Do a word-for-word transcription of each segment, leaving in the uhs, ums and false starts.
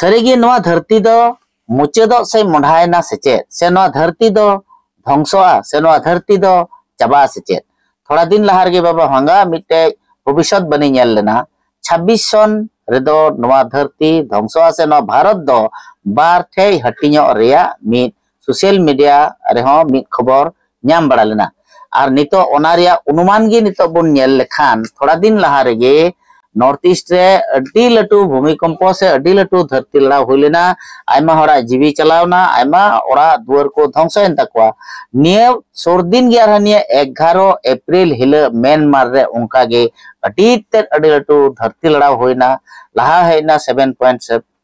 ᱥᱟᱹᱨᱤᱜᱮ ᱱᱚᱣᱟ ᱫᱷᱟᱹᱨᱛᱤ ᱫᱚ ᱢᱩᱪᱟᱹᱫᱚᱜ ᱥᱮ ᱢᱚᱰᱷᱟᱭᱮᱱᱟ ᱥᱮ ᱪᱮᱫ? ᱥᱮ ᱱᱚᱣᱟ ᱫᱷᱟᱹᱨᱛᱤ ᱫᱚ ᱫᱷᱚᱝᱥᱚᱜᱼᱟ? ᱥᱮ ᱱᱚᱣᱟ ᱫᱷᱟᱹᱨᱛᱤ ᱫᱚ ᱪᱟᱵᱟᱜᱼᱟ ᱥᱮ ᱪᱮᱫ? ᱛᱷᱚᱲᱟ ᱫᱤᱱ ᱞᱟᱦᱟ ᱨᱮᱜᱮ ᱵᱟᱵᱟ ᱵᱷᱟᱝᱜᱟ ᱢᱤᱫᱴᱮᱡ ᱵᱷᱚᱵᱤᱥᱥᱚᱛ ᱵᱟᱹᱱᱤ ᱧᱮᱞ ᱞᱮᱱᱟ᱾ ᱪᱷᱟᱵᱵᱤᱥ ᱥᱚᱱ ᱨᱮᱫᱚ ᱱᱚᱣᱟ ᱫᱷᱟᱹᱨᱛᱤ ᱫᱷᱚᱝᱥᱚᱜᱼᱟ ᱥᱮ ᱱᱚᱣᱟ ᱵᱷᱟᱨᱚᱛ ᱫᱚ ᱵᱟᱨ ᱴᱷᱮᱡ ᱦᱟᱹᱴᱤᱧᱚᱜ ᱨᱮᱭᱟᱜ ᱢᱤᱫ ᱥᱳᱥᱟᱞ ᱢᱤᱰᱤᱭᱟ ᱨᱮᱦᱚᱸ ᱢᱤᱫ ᱠᱷᱚᱵᱚᱨ ᱧᱟᱢ ᱵᱟᱲᱟ ᱞᱮᱱᱟ᱾ ᱟᱨ ᱱᱤᱛᱚᱜ ᱚᱱᱟ ᱨᱮᱭᱟᱜ ᱚᱱᱩᱢᱟᱱ ᱜᱮ ᱱᱤᱛᱚᱜ ᱵᱚᱱ ᱧᱮᱞ ᱞᱮᱠᱷᱟᱱ, ᱛᱷᱚᱲᱟ ᱫᱤᱱ ᱞᱟᱦᱟ ᱨᱮᱜᱮ ᱱᱚᱨᱛᱷ ᱤᱥᱴ ᱨᱮ ᱟᱹᱰᱤ ᱞᱟᱹᱴᱩ ᱵᱷᱩᱢᱤᱠᱚᱢᱯᱚ ᱥᱮ ᱟᱹᱰᱤ ᱞᱟᱹᱴᱩ ᱫᱷᱟᱹᱨᱛᱤ ᱞᱟᱲᱟᱣ ᱦᱩᱭ ᱞᱮᱱᱟ᱾ ᱟᱭᱢᱟ ᱦᱚᱲᱟᱜ ᱡᱤᱣᱤ ᱪᱟᱞᱟᱣ ᱮᱱᱟ, ᱟᱭᱢᱟ ᱚᱲᱟᱜ ᱫᱩᱣᱟᱹᱨ ᱠᱚ ᱫᱷᱚᱝᱥᱚᱭᱮᱱ ᱛᱟᱠᱚᱣᱟ᱾ ᱱᱤᱭᱟᱹ ᱥᱩᱨ ᱫᱤᱱ ᱜᱮ ᱟᱨᱦᱚᱸ ᱱᱤᱭᱟᱹ ᱮᱜᱟᱨᱚ ᱮᱯᱨᱤᱞ ᱦᱤᱞᱳᱜ ᱢᱮᱱᱢᱟᱨ ᱨᱮ ᱚᱱᱠᱟ ᱜᱮ ᱟᱹᱰᱤ ᱛᱮᱫ ᱟᱹᱰᱤ ᱞᱟᱹᱴᱩ ᱫᱷᱟᱹᱨᱛᱤ ᱞᱟᱲᱟᱣ ᱦᱩᱭᱱᱟ᱾ ᱞᱟᱦᱟ ᱦᱮᱡ ᱮᱱᱟ seven point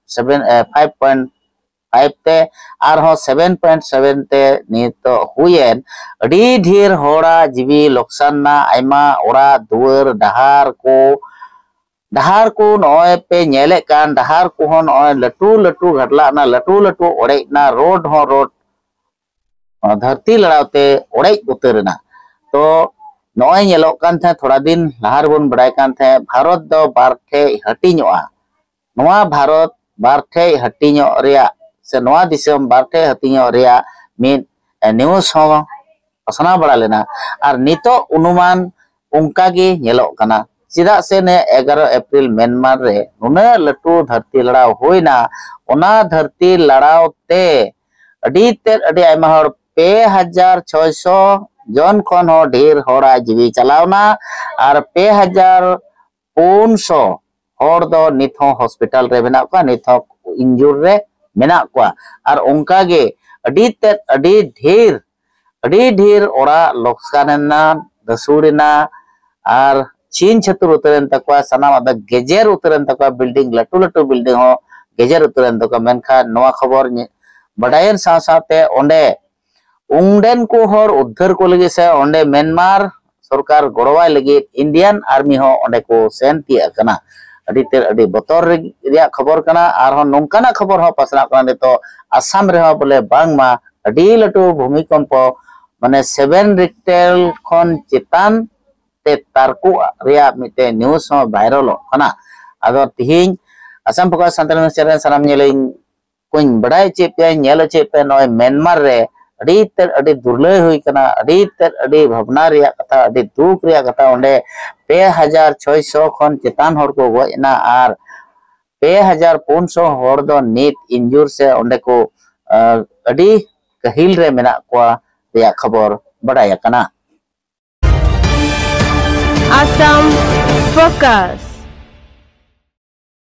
seven, five point five ᱛᱮ, ᱟᱨᱦᱚᱸ ᱥᱮᱵᱷᱮᱱ ᱯᱚᱭᱮᱱᱴ ᱥᱮᱵᱷᱮᱱ ᱛᱮ ᱱᱤᱛᱚᱜ ᱦᱩᱭᱮᱱ᱾ ᱟᱹᱰᱤ ᱰᱷᱮᱨ ᱦᱚᱲᱟᱜ ᱡᱤᱣᱤ ᱞᱚᱠᱥᱟᱱ ᱱᱟ, ᱟᱭᱢᱟ ᱚᱲᱟᱜ ᱫᱩᱣᱟᱹᱨ, ᱰᱟᱦᱟᱨ ᱠᱚ, ᱰᱟᱦᱟᱨ ᱠᱚ ᱱᱚᱜᱼᱚᱭ ᱯᱮ ᱧᱮᱞᱮᱫ ᱠᱟᱱ, ᱰᱟᱦᱟᱨ ᱠᱚᱦᱚᱸ ᱱᱚᱜᱼᱚᱭ ᱞᱟᱹᱴᱩ ᱞᱟᱹᱴᱩ ᱜᱷᱟᱰᱞᱟᱜ ᱱᱟ, ᱞᱟᱹᱴᱩ ᱞᱟᱹᱴᱩ ᱚᱲᱮᱡ ᱱᱟ, ᱨᱳᱰ ᱦᱚᱸ ᱨᱳᱰ ᱫᱷᱟᱹᱨᱛᱤ ᱞᱟᱲᱟᱣ ᱛᱮ ᱚᱲᱮᱡ ᱩᱛᱟᱹᱨ ᱮᱱᱟ᱾ ᱛᱚ ᱱᱚᱜᱼᱚᱭ ᱧᱮᱞᱚᱜ ᱠᱟᱱ ᱛᱟᱦᱮᱸᱫ, ᱛᱷᱚᱲᱟ ᱫᱤᱱ ᱞᱟᱦᱟ ᱨᱮᱵᱚᱱ ᱵᱟᱲᱟᱭ ᱠᱟᱱ ᱛᱟᱦᱮᱸᱫ, ᱵᱷᱟᱨᱚᱛ ᱫᱚ ᱵᱟᱨ ᱴᱷᱮᱡ ᱦᱟᱹᱴᱤᱧᱚᱜᱼᱟ᱾ ᱱᱚᱣᱟ ᱵᱷᱟᱨᱚᱛ ᱵᱟᱨ ᱴᱷᱮᱡ ᱦᱟᱹᱴᱤᱧᱚᱜ ᱨᱮᱭᱟᱜ ᱥᱮ ᱱᱚᱣᱟ ᱫᱤᱥᱚᱢ ᱵᱟᱨ ᱴᱷᱮᱡ ᱦᱟᱹᱴᱤᱧᱚᱜ ᱨᱮᱭᱟᱜ ᱢᱤᱫ ᱱᱤᱭᱩᱡᱽ ᱦᱚᱸ ᱯᱟᱥᱱᱟᱣ ᱵᱟᱲᱟ ᱞᱮᱱᱟ᱾ ᱟᱨ ᱱᱤᱛᱚᱜ ᱚᱱᱩᱢᱟᱱ ᱚᱱᱠᱟ ᱜᱮ ᱧᱮᱞᱚᱜ ᱠᱟᱱᱟ᱾ ᱪᱮᱫᱟᱜ ᱥᱮ ᱱᱤᱭᱟᱹ ᱮᱜᱟᱨᱚ ᱮᱯᱨᱤᱞ ᱢᱮᱱᱢᱟᱨ ᱨᱮ ᱱᱩᱱᱟᱹᱜ ᱞᱟᱹᱴᱩ ᱫᱷᱟᱹᱨᱛᱤ ᱞᱟᱲᱟᱣ ᱦᱩᱭᱱᱟ, ᱚᱱᱟ ᱫᱷᱟᱹᱨᱛᱤ ᱞᱟᱲᱟᱣ ᱛᱮ ᱟᱹᱰᱤ ᱛᱮᱫ, ᱟᱹᱰᱤ ᱟᱭᱢᱟ ᱦᱚᱲ, ᱯᱮ ᱦᱟᱡᱟᱨ ᱪᱷᱚᱭᱥᱚ ᱡᱚᱱ ᱠᱷᱚᱱ ᱦᱚᱸ ᱰᱷᱮᱨ ᱦᱚᱲᱟᱜ ᱡᱤᱣᱤ ᱪᱟᱞᱟᱣᱱᱟ᱾ ᱟᱨ ᱯᱮ ᱦᱟᱡᱟᱨ ᱯᱩᱱ ᱥᱚ ᱦᱚᱲ ᱫᱚ ᱱᱤᱛ ᱦᱚᱸ ᱦᱚᱥᱯᱤᱴᱟᱞ ᱨᱮ ᱢᱮᱱᱟᱜ ᱠᱚᱣᱟ, ᱱᱤᱛ ᱦᱚᱸ ᱤᱱᱡᱩᱨ ᱨᱮ ᱢᱮᱱᱟᱜ ᱠᱚᱣᱟ᱾ ᱟᱨ ᱚᱱᱠᱟ ᱜᱮ ᱟᱹᱰᱤ ᱛᱮᱫ, ᱟᱹᱰᱤ ᱰᱷᱮᱨ, ᱟᱹᱰᱤ ᱰᱷᱮᱨ ᱚᱲᱟᱜ ᱞᱚᱠᱥᱟᱱ ᱮᱱᱟ, ᱫᱷᱟᱹᱥᱩᱲ ᱮᱱᱟ, ᱟᱨ ᱪᱷᱤᱱ ᱪᱷᱟᱹᱛᱩᱨ ᱩᱛᱟᱹᱨᱮᱱ ᱛᱟᱠᱚᱣᱟ᱾ ᱥᱟᱱᱟᱢᱟᱜ ᱫᱚ ᱜᱮᱡᱮᱨ ᱩᱛᱟᱹᱨᱮᱱ ᱛᱟᱠᱚᱣᱟ᱾ ᱵᱤᱞᱰᱤᱝ, ᱞᱟᱹᱴᱩ ᱞᱟᱹᱴᱩ ᱵᱤᱞᱰᱤᱝ ᱦᱚᱸ ᱜᱮᱡᱮᱨ ᱩᱛᱟᱹᱨᱮᱱ ᱛᱟᱠᱚᱣᱟ᱾ ᱢᱮᱱᱠᱷᱟᱱ ᱱᱚᱣᱟ ᱠᱷᱚᱵᱚᱨ ᱧᱮ-, ᱵᱟᱰᱟᱭᱮᱱ ᱥᱟᱶ ᱥᱟᱶᱛᱮ ᱚᱸᱰᱮ ᱚᱸᱰᱮᱱ ᱠᱚ ᱦᱚᱲ ᱩᱫᱽᱫᱷᱟᱹᱨ ᱠᱚ ᱞᱟᱹᱜᱤᱫ ᱥᱮ ᱚᱸᱰᱮ ᱢᱮᱱᱢᱟᱨ ᱥᱚᱨᱠᱟᱨ ᱜᱚᱲᱚᱣᱟᱭ ᱞᱟᱹᱜᱤᱫ ᱤᱱᱰᱤᱭᱟᱱ ᱟᱨᱢᱤ ᱦᱚᱸ ᱚᱸᱰᱮ ᱠᱚ ᱥᱮᱱ ᱛᱤᱭᱟᱹᱜ ᱟᱠᱟᱱᱟ᱾ ᱟᱹᱰᱤ ᱛᱮᱫ, ᱟᱹᱰᱤ ᱵᱚᱛᱚᱨ ᱨᱮ-, ᱨᱮᱭᱟᱜ ᱠᱷᱚᱵᱚᱨ ᱠᱟᱱᱟ᱾ ᱟᱨᱦᱚᱸ ᱱᱚᱝᱠᱟᱱᱟᱜ ᱠᱷᱚᱵᱚᱨ ᱦᱚᱸ ᱯᱟᱥᱱᱟᱜ ᱠᱟᱱᱟ ᱱᱤᱛᱚᱜ ᱟᱥᱟᱢ ᱨᱮᱦᱚᱸ, ᱵᱚᱞᱮ ᱵᱟᱝᱢᱟ ᱟᱹᱰᱤ ᱞᱟᱹᱴᱩ ᱵᱷᱩᱢᱤᱠᱚᱢᱯᱚ, ᱢᱟᱱᱮ ᱥᱮᱵᱷᱮᱱ ᱨᱤᱠᱴᱮᱞ ᱠᱷᱚᱱ ᱪᱮᱛᱟᱱ ᱛᱮ ᱛᱟᱨᱠᱚ ᱨᱮᱭᱟᱜ ᱢᱤᱫᱴᱮᱱ ᱱᱤᱭᱩᱡᱽ ᱦᱚᱸ ᱵᱷᱟᱭᱨᱟᱞᱚᱜ ᱠᱟᱱᱟ᱾ ᱟᱫᱚ ᱛᱤᱦᱤᱧ Assam focus Santali news channel ᱨᱮᱱ ᱥᱟᱱᱟᱢ ᱧᱮᱞᱤᱧ ᱠᱚᱧ ᱵᱟᱲᱟᱭ ᱦᱚᱪᱚᱭᱮᱫ ᱯᱮᱭᱟ, ᱧᱮᱞ ᱦᱚᱪᱚᱭᱮᱫ ᱯᱮᱭᱟ, ᱱᱚᱜᱼᱚᱭ ᱢᱮᱱᱢᱟᱨ ᱨᱮ ᱟᱹᱰᱤ ᱛᱮᱫ ᱟᱹᱰᱤ ᱫᱩᱨᱞᱟᱹᱭ ᱦᱩᱭ ᱠᱟᱱᱟ, ᱟᱹᱰᱤ ᱛᱮᱫ ᱟᱹᱰᱤ ᱵᱷᱟᱵᱽᱱᱟ ᱨᱮᱭᱟᱜ ᱠᱟᱛᱷᱟ, ᱟᱹᱰᱤ ᱫᱩᱠ ᱨᱮᱭᱟᱜ ᱠᱟᱛᱷᱟ᱾ ᱚᱸᱰᱮ ᱯᱮ ᱦᱟᱡᱟᱨ ᱪᱷᱚᱭᱥᱚ ᱠᱷᱚᱱ ᱪᱮᱛᱟᱱ ᱦᱚᱲ ᱠᱚ ᱜᱚᱡ ᱮᱱᱟ ᱟᱨ ᱯᱮ ᱦᱟᱡᱟᱨ ᱯᱩᱱᱥᱚ ᱦᱚᱲ ᱫᱚ ᱱᱤᱛ ᱤᱱᱡᱩᱨ ᱥᱮ ᱚᱸᱰᱮ ᱠᱚ, ᱟᱸ, ᱟᱹᱰᱤ ᱠᱟᱹᱦᱤᱞ ᱨᱮ ᱢᱮᱱᱟᱜ ᱠᱚᱣᱟ ᱨᱮᱭᱟᱜ ᱠᱷᱚᱵᱚᱨ ᱵᱟᱰᱟᱭ ᱟᱠᱟᱱᱟ᱾ Assam Focus.